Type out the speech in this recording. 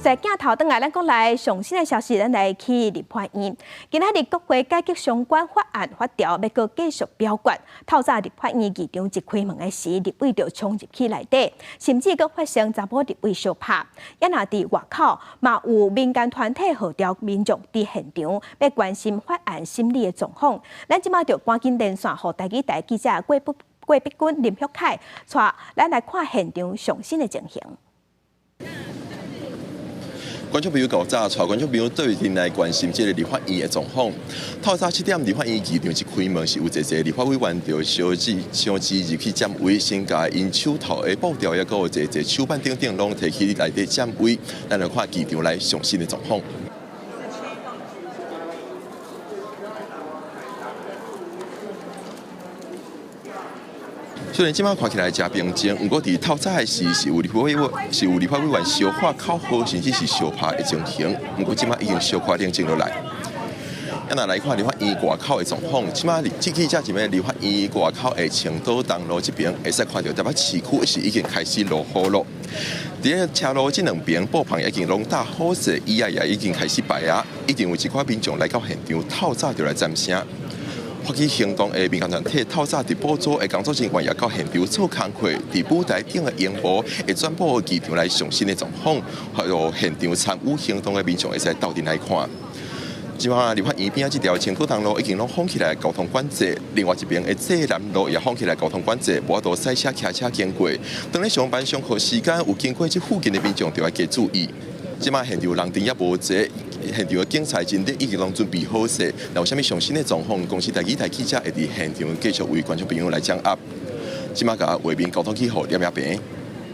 在鏡頭轉來，咱國內上新的消息，咱來去立法院。今仔日國會改革相關法案法條欲閣繼續表決。透早立法院議長一開門的時，立委就衝入去內底，甚至閣發生查某立委相拍。也若佇外口，嘛有民間團體號召民眾佇現場，欲關心法案審理的狀況。咱這馬就趕緊連線予台語台記者郭碧君、林旭凱，帶咱來看現場上新的情形。觀眾朋友，早，帶觀眾朋友對陣來關心這个立法院的狀況。透早7點，立法院議長一開門，是有濟濟立法委員著相繼相繼入去佔位，先共𪜶手頭的布條，抑閣有濟濟手板等等，攏提去內底佔位。咱來看議場內上新的狀況。雖然這馬看起來誠平靜，毋過佇透早的時是有立法委員是有立法委員相喊口號，甚至是相拍的情形。毋過這馬已經小可冷靜落來。啊，若來看立法院外口的狀況，這馬這記者佇咧立法院外口的青島東路這邊，會使看著台北市區是已經開始落雨囉。佇咧車路這兩邊布棚已經攏搭好勢，椅仔也已經開始擺啊，一定有一寡民眾來到現場，透早就來佔聲。發起行動的民間團體透早直播組的工作人員也到現場做工課，佇舞台頂的螢幕會轉播議場內上新的狀況，予現場參與行動的民眾會使鬥陣來看。這馬立法院邊仔這條青島東路已經攏封起來交通管制，另外一邊的濟南路也封起來交通管制，無法度駛車、騎車經過。當咧上班上課時間有經過這附近的民眾，就愛加注意。這馬現場人陣也無濟，現場的警察人力已經攏準備好勢。若有啥物上新的狀況，公視台語台記者會佇現場繼續為觀眾朋友來掌握。這馬共畫面交通去予林亞平。